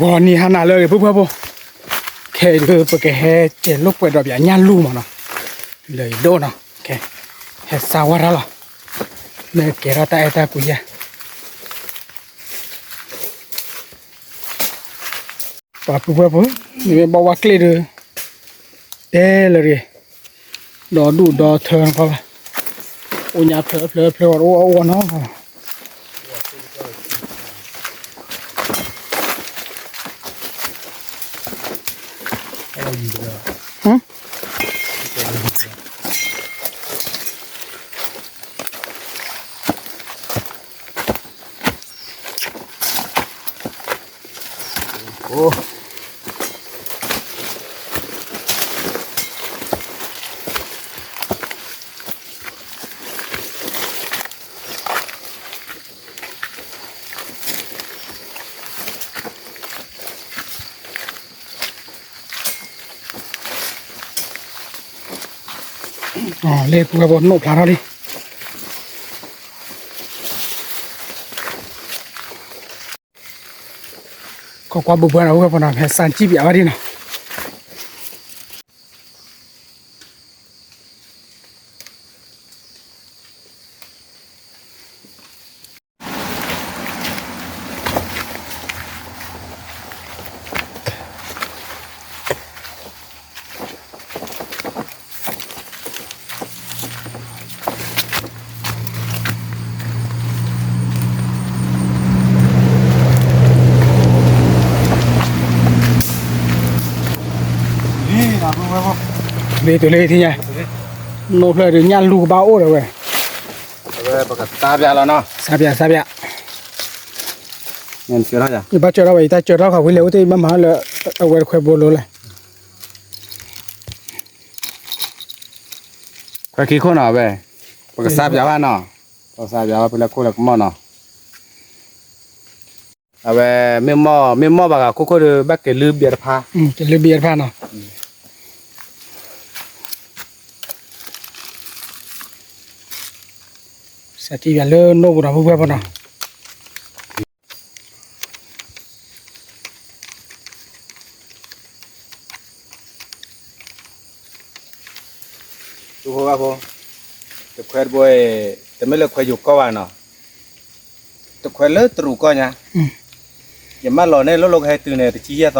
ဂီၤနံၤဟါနၤလၢအဂ့ၤ ပုၢ်ဖိဝဲၢ်ဖိ, ခဲအံၤဒုး ပကဟဲကဲၤလိာ်ကွဲဒီးပညၣ်လူၢ်မးနီၤ, လၢယဒိၣ်နီၤ, ခဲ, ဟဲစါဝါတၢ်လီၤ, မ့ၢ်ကဲထီၣ်တၢ်အဲၣ်တၢ်ကွံယဲၢ် ပှၤပုၢ်ဖိဝဲၢ်ဖိ, မ့မ့ၢ်ဘၣ်ဝါကျ့ၣ်ဒုး, တဲလၢတဂ့ၤ, ဒီဒူၣ်ဒီထၢနခီဘၣ်, အိၣ်ညါဖျၢၣ်ဖျၢၣ်ဖျၢၣ်ဝဲတအိၣ်အီၣ်အီၣ်နီၤ လၢပုၢ်ဝဲၢ်ဖိ နိၣ်ဖျါထီၣ်လံ, ကကွၢ်ဘုဘၢနီၤ ပုၢ်ဝဲၢ်ဖိနီၤ ဖဲစၢ်ကံၣ်ပၠးဝဲဒၣ်နီၤ လ့ၤတုၤလ့ၤထံၣ်ညါ, နိၣ်ဖျၢၣ်ဒုးညၣ်လူၢ်ကဘၣ်အိၣ်ဒီးဝဲ, ပကစါပၠးလီၤနီၤ, စါပၠး စါပၠး, ယဘၣ်ကၢထီၣ်ဝဲ ယတၢ်ကၢထီၣ်ခးဝံၤလဲၣ် အိၣ်တ့ၢ်ဘၣ်မၤလၢ အဝဲတခွဲးဘိလိၤလဲၣ် ခွဲးခံခိၣ်နီၤဝဲ, ပကစါပၠးဘၣ်နီၤ, ပကစါပၠးဘၣ်ဖဲလၢခိၣ်လၢကမီၣ်နီၤ, အဝဲ မ့ၢ်မီၢ် မ့ၢ်မီၢ်ဘၣ်ဂၤခိၣ်ခိၣ်ဒီး ဘၣ်က့ၤလုၢ်ဘၠဲတဖၣ်, က့ၤလုၢ်ဘၠဲတဖၣ်နီၤ, စးထံၣ်ပၠးလၢနိၣ်ပူၤဒီး ပုၢ်ဝဲၢ်ဖိနီၤ ပုၢ်ဖိဝဲၢ်ဖိ, တခွဲးတဘိအံၤ တမ့ၢ်လၢခွဲးယိၤကီၢ်ဘၣ်နီၤ, တခွဲးလၢတရူးကီၢ်ညါ, ယမၢလီၤန့ၢ်လိၣ်လိၣ်ကဟဲတုၤန့ၣ် တဆံယဲၢ်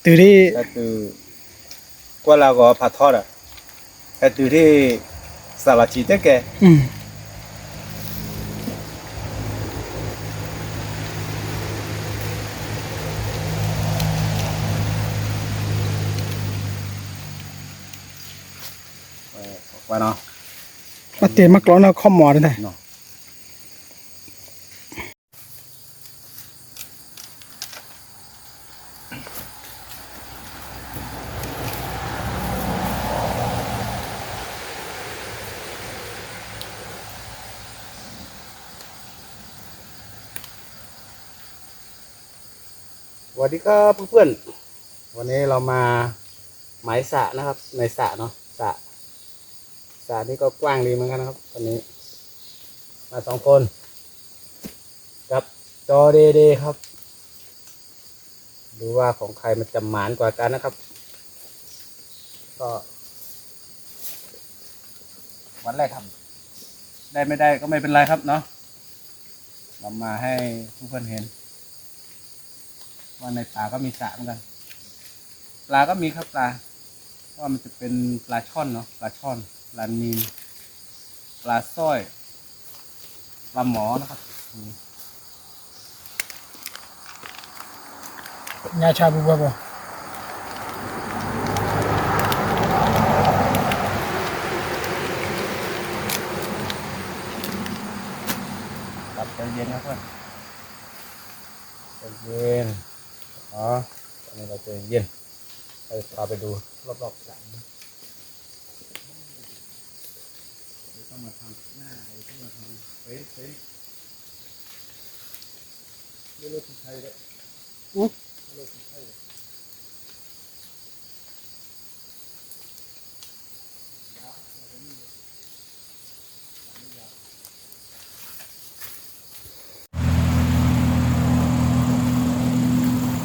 သီနီၤ, ဟဲတုၤဒ် ဟဲတုၤ ကွၢ်လၢအဂီၤဖးထီဒီး ဟဲတုၤဒ် စးလီၤဆံးတကဲ ဘၣ်တဲမၤကျီနီၢ်ခီၣ်မီၤတန့ၣ် สวัสดีครับเพื่อนๆ วันนี้เรามาหมายสระนะครับ ในสระเนาะ สระ สระนี่ก็กว้างดีเหมือนกันนะครับ ตอนนี้ มาสองคน กับจอเดเดครับ ดูว่าของใครมันจะหมานกว่ากันนะครับ ก็ วันแรกครับ ได้ไม่ได้ก็ไม่เป็นไรครับเนาะ เรามาให้เพื่อนๆเห็น ว่าในป่าก็มีสระเหมือนกัน ปลาก็มีครับปลา ว่ามันจะเป็นปลาช่อนเนาะ ปลาช่อน ปลานิล ปลาสร้อย ปลาหมอนะครับ อืม ညါဆၣ်ပူၤပှဲၤပှဲၤ ครับ ใจเย็นครับเพื่อน ใจเย็น อ๋อ ตอนนี้เราใจเย็น เราจะพาไปดูรอบๆสระนะ เดี๋ยวต้องมาทำหน้า เดี๋ยวต้องมาทำเป๊ะๆ ไม่รู้เป็นใครเลย อืม ไม่รู้เป็นใครเลย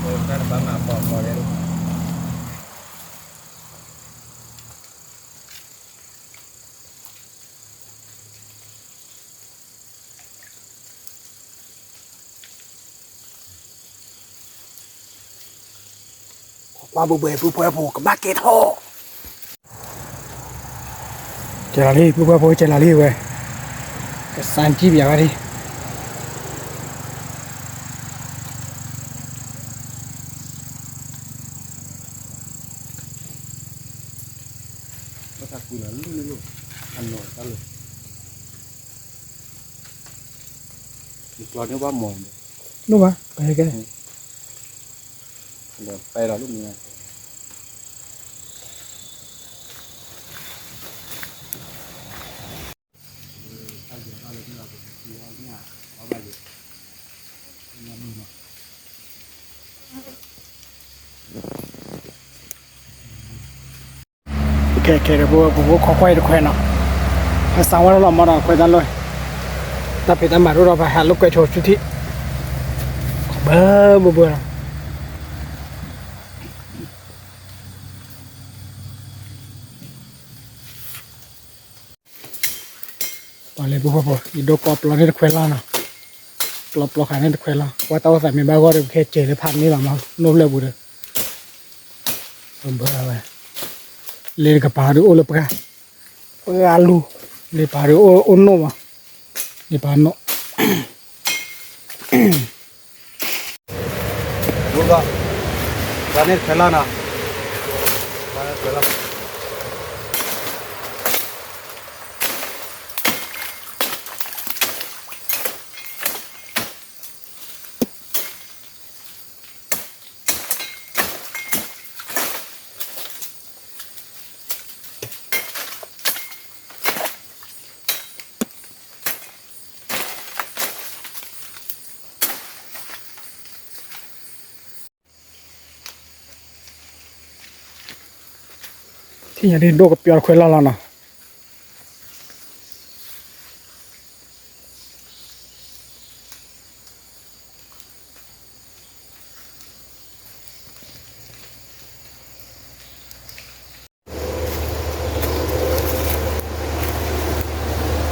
เปิ ကွၢ်ဘှဲဘှဲ ပုၢ်ဖိဝဲၢ်ဖိ ကဘၣ်ကဲထီၣ် ကဲလီၤလံ ပုၢ်ဖိဝဲၢ်ဖိ ကဲလီၤလံဝဲ ကစၢ်ကံၣ်ပယၤဝဲဒၣ် အနီၢ်တၢ်လၢ ကျီန့ၢ်ဘၣ်မီၢ် နီၢ်ဘၣ် ပဟဲကဲ ဒီးပဲလီၤလၢမုၢ် ခဲခဲဒီး ပအိၣ်ခိးကွၢ်အံၤတခွဲး နီၤ, ဟဲစးဝဲလီၤမီၢ်ဒီး ခွဲးတၢ်လီၢ်, တၢ်ဖံးတၢ်မၤဒိၣ်ဒီး ပဟးလိာ်ကွဲဆိထံထံး, ဘၢဘၢဘၢလီၤ. ပှၤလၢပှၤပှၤ ယဒိၣ်ကီပျီန့ၢ်တခွဲးလီၤနီၤ, ပျီပျီဃာ်န့ၢ်တခွဲးလီၤ, ကွၢ်တၢ်အိၣ်သးမ့ၢ်ဘၣ်ဂီၢ်ဒီး ပခဲကဲၤလၢဖးန့ၢ်လီၤမီၢ် နိၣ်ဖျၢၣ်ပူၤဒီး ဘၢဝဲ, လ့တကပၤဒုးအိၣ်လၢပှၢ်, ပှၢ်လူၤ, လ့ပၤဒုးအိၣ်အိၣ်နိၣ်မီၢ်, လ့ပၤနိၣ်, ပှၢ်န့ၢ်တခွဲးလီၤနီၤ, ပှၢ်န့ၢ်တခွဲးလီၤ. ထံၣ်ညါဒ်ဒိၣ်ကပျီတခွဲးလီၤလီၤနီၤ.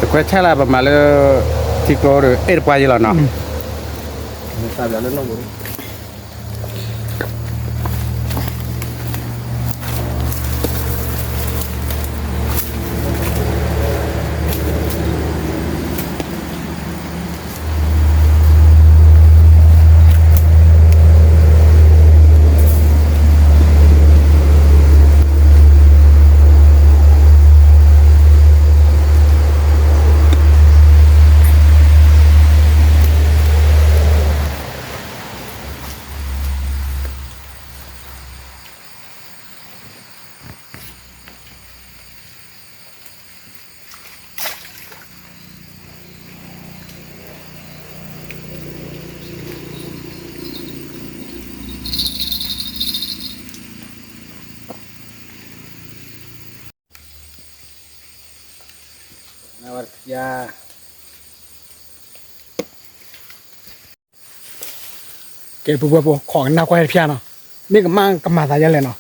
တခွဲးဆၣ်လၢပမၤလၢ ထံကျိဒီး အဲၣ်တပှၢ်ယံၤလီၤနီၤ. ကဲ ပှၤပှၤပှၤ ခိးကနၣ်ကွၢ်တဖျၢၣ်နီၤ, မ့ၢ်ကမၣ်ကမၤသးယဲလဲၣ်နီၤ.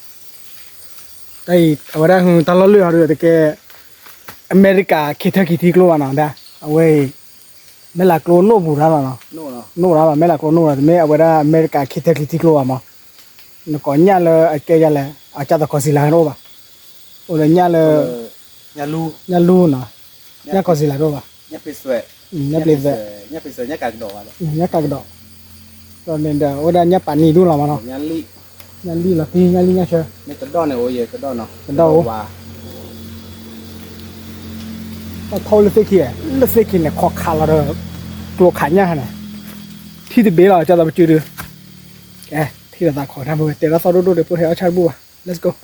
တၢ်အံၤ အဝဲဒၣ် တၢ်လီၢ်လၢာ်အီၤဒုး တကဲ အမဲရကၤ Kentucky ထံကျိဘၣ်နီၤ, အဝဲအံၤ မဲၢ်လးကျိနိၣ်ပူၤတၢ်လီၤနီၤ, နိၣ်တၢ်လီၤ, မဲၢ်လးကျိနိၣ်တၢ် တမ့ၢ်အဝဲဒၣ် အမဲရကၤ Kentucky ထံကျိဘၣ်မး, နကိးညၣ်လၢအကဲယဲလဲၣ် အကၢ်သကိးစံးလၢနအိၣ်ဘၣ်, အိၣ်လၢညၣ်လၢ ညၣ်လူနီၤ, ညၣ်ကိးစံးလၢတအိၣ်ဘၣ်, ညၣ်ပျ့ၤသွဲး, ညၣ်ကးကဒီး, ဒီးန့ၣ်ဒီး အဝဲဒၣ်ညၣ်ပာ်နံၤဒူၣ်လီၤမးနီၤ, ညၣ်လံၣ်လီၤတံၢ် ညၣ်လံၣ်ညၣ်ဆၢ, ကဒီးန့ၣ်အိၣ်ယဲ ကဒီးနီၤ, ကဒီးအိၣ်, တၢ်ထီၣ်လၢသ့ၣ်ခံ, လၢသ့ၣ်ခံန့ၣ် ခိးခးလီၤဒီး ကျိခးညၣ်န့ၣ်, ထံၣ်တဘ့ၣ်လီၤ ကၢ်သးပစုဒုး, ကဲ ထံၣ်လိာ်သးခိးတၢ်ဖိဝဲ တဲဒၣ်သီၣ်ဒိၣ်ဒိၣ်ဒီး ပှၤဟဲအီၣ်ဆၣ်တဘူၣ်ဘၣ် let's go.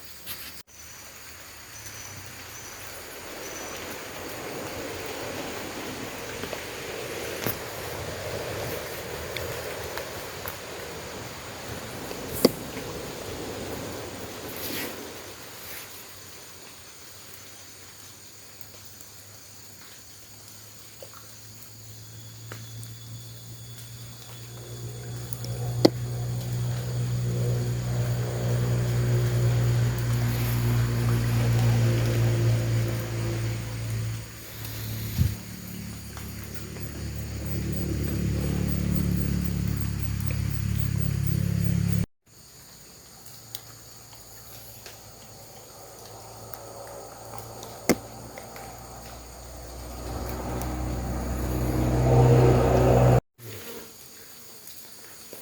တ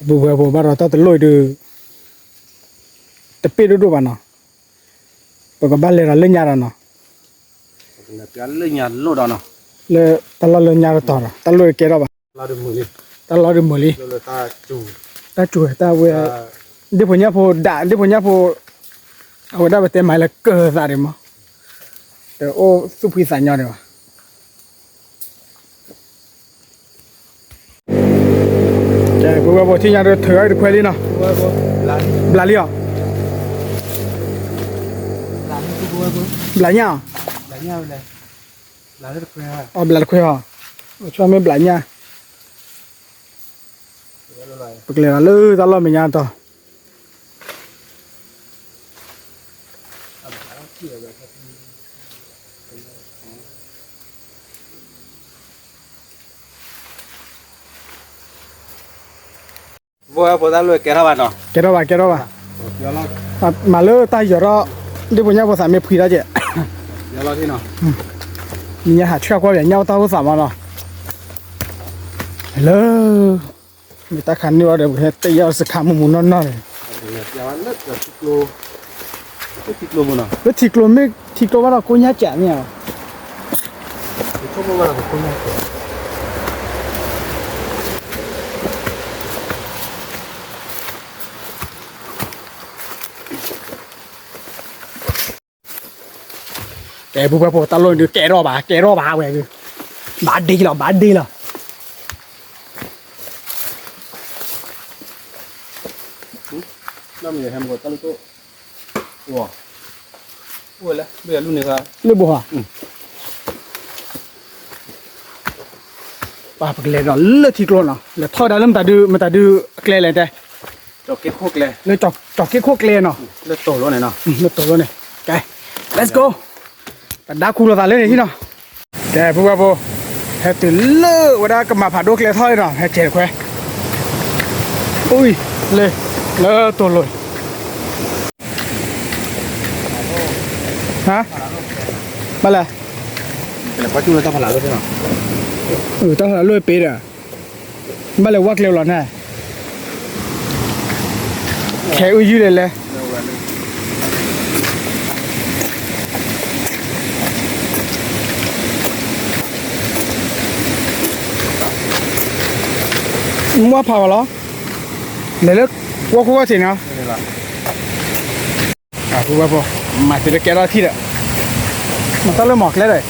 ပဝဲဖိဘၣ်ဒီးတၢ်တလိၣ်အံၤဒုး တပ့ၢ်ဒိၣ်ဒိၣ်ဘၣ်နီၤ, ပကဘၣ်လဲၤဒီးလၢညါဒီးနီၤ, လၢတၢ်လီၢ်လၢညါတတီၤဒီး တၢ်လိၣ်ကဲထီၣ်ဘၣ်, တၢ်လီၢ်ဒုးမုာ်လံ, တၢ်စူၤတၢ်ဝဲ, ဒ့ၣ်ဖိညၣ်ဖိဒၣ် ဒ့ၣ်ဖိညၣ်ဖိ, အဝဲဒၣ်ပတဲမၤလၢကၢၤသးဒံးမး, တအိၣ်သူၣ်ဖှံသးညီဒံးဘၣ်. ကဲပဝဲဖိထံၣ်ညါဒီးထုးအီၤတခွဲလံနီၤ, ဘျးလံအီၤ, ဘျးညၣ်အီၤ, အီၤဘျးတခွဲအီၤ, ဆိမ့ၢ်ဘျးညၣ်, ပကလဲၤဒီးလၢတၢ်လီၢ်မဲာ်ညါတီၤ ဖိတၢ်လိၣ်ကဲထီၣ်ဘၣ်နီၤ, ကဲထီၣ်ဘၣ် ကဲထီၣ်ဘၣ်, မၤလၢတၢ်ယီၤထီၣ်, ဒ့ၣ်ဖိညၣ်ဖိသးမ့ၢ်ဖှံထီၣ်ကဲး, မ့ၢ်ညါဟးဆှၢကွၢ်ပၠးညၣ်အိၣ်တၢ်အိၣ်သးမးနီၤ, လၢ မ့ၢ်တၢ်ခးန့ၢ်အီၤဒီး ပကဟဲတ့ၢ်ယီၤစခါမူမူနီၢ်နီၢ်န့ၣ်, လၢထံကျိမ့ၢ်ထံကျိဘၣ်ဒီးကိညၣ်ကးမ့ၢ်ဧါ, ကဲပူၤဖဲဖိတၢ်လိၣ်ဒုးကဲထီၣ်ဘၣ် ကဲထီၣ်ဘၣ်ဝဲဒုး, ဘၣ်ဒ့လီၤ ဘၣ်ဒ့လီၤ, လၢဘိဧါ, ပကလဲၤဒီးလၢထံကျိနီၤ လဲၤထီၣ်ဝဲဒၣ်လၢမတၤဒု မတၤဒုအကျဲလဲၣ်တဲ, လၢကၠီၤက့ခိၣ်ကျဲနီၤ, လၢတိၤလိန့ၣ်, ကဲ let's go, ပဒါခူလိာ်သးလၢန့ၣ်ဟံၣ်နီၤ, ကဲပူၤဖဲဖိ, ဟဲတုၤလၢဝဲဒၣ်ကမၤဖးဒိၣ်ကျဲထီၣ်နီၤ ဟဲကဲးတခွဲ, အိၣ်လၢ လၢတိၤလိ ဟါ, ဘၣ်လဲၣ်, တၢ်ဖးလးလိၣ်ပ့ၤဒီး, ဘၣ်လဲၣ်ဝဲကျဲလီၤန့ၣ်, ခဲအုယုၢ်လဲၣ်လဲၣ် မ့ၢ်ဝဲဖးဝဲလီၤ, လဲၤလၢ ဝီခိၣ်ဝဲဆ့ၣ်နီၤ, မၤသ့လၢကဲထီၣ်ထံၣ်ဒီး, မၤတၢ်လၢမီၤကျဲဒီး,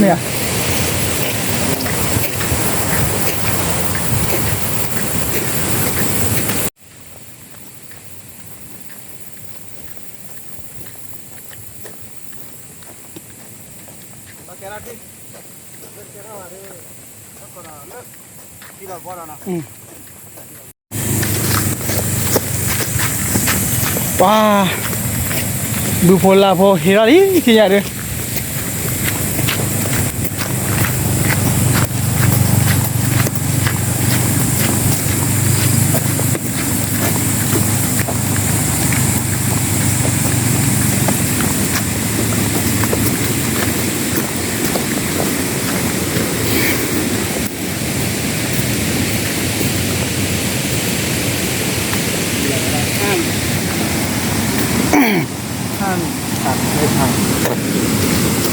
မ့ၢ်ဧါ ပှၤ, ဘုဖိလၢ်ဖိဟ့ၣ်ထီၣ်လံ ထံၣ်ညါဒီး ကျ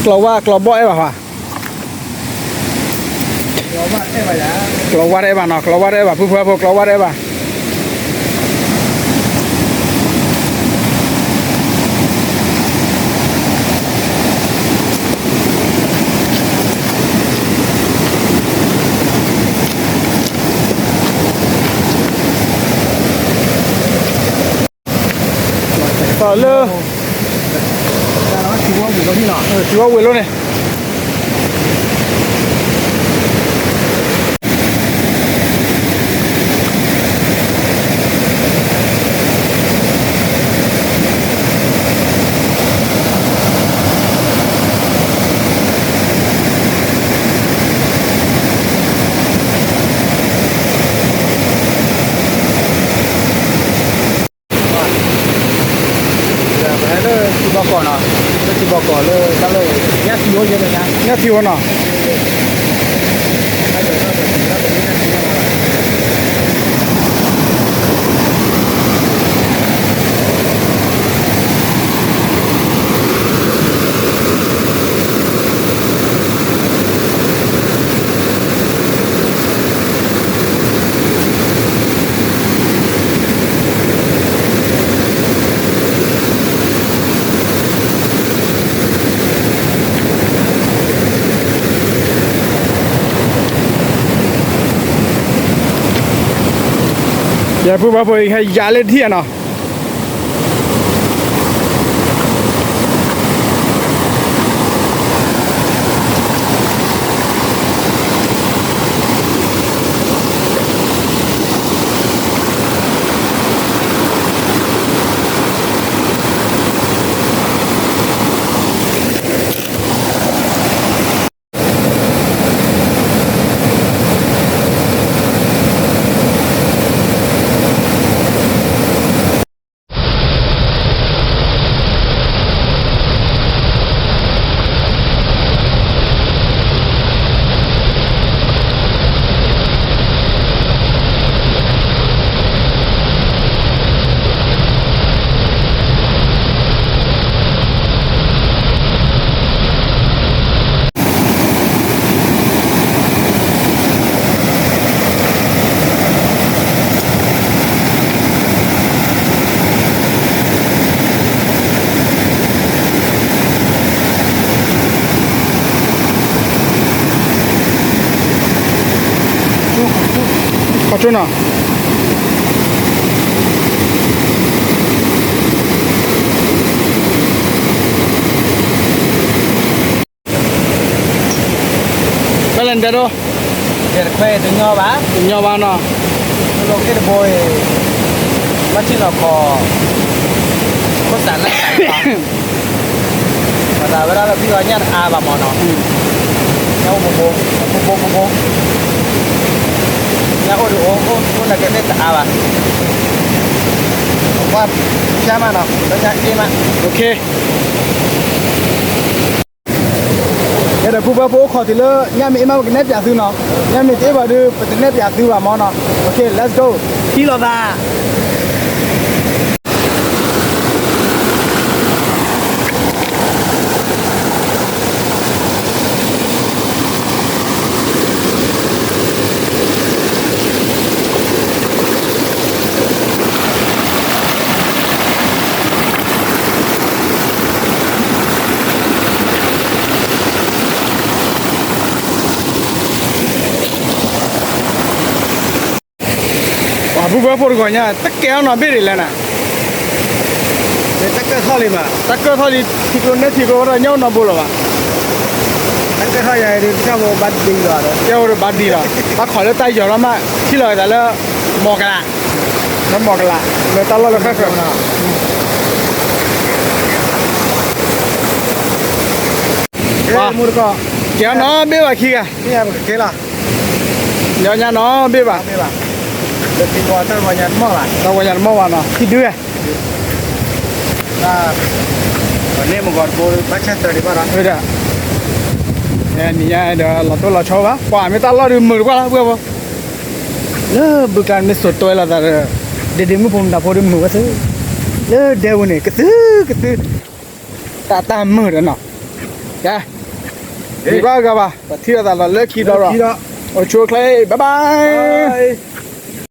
ီဝါကျီဘီၣ်အဲၣ်ဘၣ်ဟါ, ကျီဝါတအဲၣ်ဘၣ်ယါ, ကျီဝါတအဲၣ်ဘၣ် ဖုဖုဖု ကျီဝါတအဲၣ်ဘၣ်. လၢ ထံဝဲဝ့ၢ်လိန့ၣ် ပဟဲလၢထံဘီကီၢ်နီၤ, လၢထံဘီကီၢ်လၢတၢ်လၢ ညၣ်ထံအိၣ်ယဲၢ်န့ၣ်, ညၣ်ထံအိၣ်နီၤ. ယပုၢ်ဘၣ်ဖိအံၤ ဟဲယၤလၢထံၣ်နီၤ. ခီဆိနီၤ. ဖဲလဲၣ်နတဲဒိ, ယဲတခွဲတညီဘၣ်, တညီဘၣ်နီၤ, လၢလီၢ်ခံတဘိအံၤ, ဘၣ်ထံၣ်လီၤခီ, ခိၣ်စးလၢ, ပှၤသးဝဲဒၣ်လၢဖံဂီၤညၣ်တအါဘၣ်မးနီၤ, ညၣ်အိၣ်ဘိဘိ, ဘိဘိဘိဘိ, ညၣ်အိၣ်ဒုးအိၣ်, အိၣ်လၢကဲသ့ၣ်တအါဘၣ်, ပှၢ်ဖျါမးနီၤ, လၢညၣ်အ့ၣ်မး, ယဲဒီးပုၢ်ဘၣ်ဖိအိၣ်ခိးတုၤလၢ ညၣ်မ့ၢ်အ့ၣ်မး ပကနဲၣ်ပၠးသုနီၤ, ညၣ်မ့ၢ်တအ့ၣ်ဘၣ်ဒီး ပတနဲၣ်ပၠးသုဘၣ်မးနီၤ, okay, let's go, ထံၣ်လိာ်သး. ပှၤပုၢ်ဘၣ်ဖိတဂီၤညါ တကဲအီၣ်နီၤဘ့ၣ်ဒ်လဲၣ်နၤ, တၢ်ကၢၢ်ထီၣ်လံမး, တၢ်ကၢၢ်ထီၣ်လံ, ထံကျိနဲၣ်ထံကျိဝဲဒၣ် ညၣ်အိၣ်နီတဘိလၢၤဘၣ်, တၢ်ကၢၢ်ထီၣ်ယၤအံၤဒုး ကၢ်အိၣ်ဘၣ်ဒံလီၤ, ကၢ်အိၣ်ဒုးဘၣ်ဒံလီၤ, ဘၣ်ခိးလၢတၢ်ယီၤထီၣ်မး, ထံၣ်လီၤသးလၢ မီၤကလး, လၢမီၤကလး, လၢတၢ်လီၢ်လၢဃၣ်ဃၢၤ, မူတကီၢ်, ကဲအီၣ်နီၤဘ့ၣ်ဘၣ်ခံဂၤ, မ့ၢ်ပကကဲလီၤ, ညီညါနီၤဘ့ၣ်ဘၣ်, တၢ်ဂီၤညါတမီၢ်ဘၣ်နီၤ, ခံဒု, န့ၣ်မဂီၤတဘိ, ဝဲဒၣ်, နံၤညါဒီး လီၤတိၢ်လီၤဆီဘၣ်, ပှၤမ့ၢ်တၢ်လီၢ်ဒုးမုာ်တပှၢ်လီၤ, ပုၢ်ဘၣ်ဖိ, လၢဘုကျါမ့ၢ်စိာ်တွဲလီၤသးဒီး, ဒ့ဒ့မုၣ်ဖိမတၤဖိဒုးမုာ်ဝဲသ့, လၢဒဲဝဲန့ၣ် ကသုကသု, တၢ်တၢ်မုာ်ဒီးနီၤ, ကဲ, မ့ၢ်ဘၣ်ဂၤဘၣ်, ပထံၣ်လိာ်သးလီၤလၢခံဒီး, အိၣ်ဆူၣ်အိၣ်ချ့, bye bye.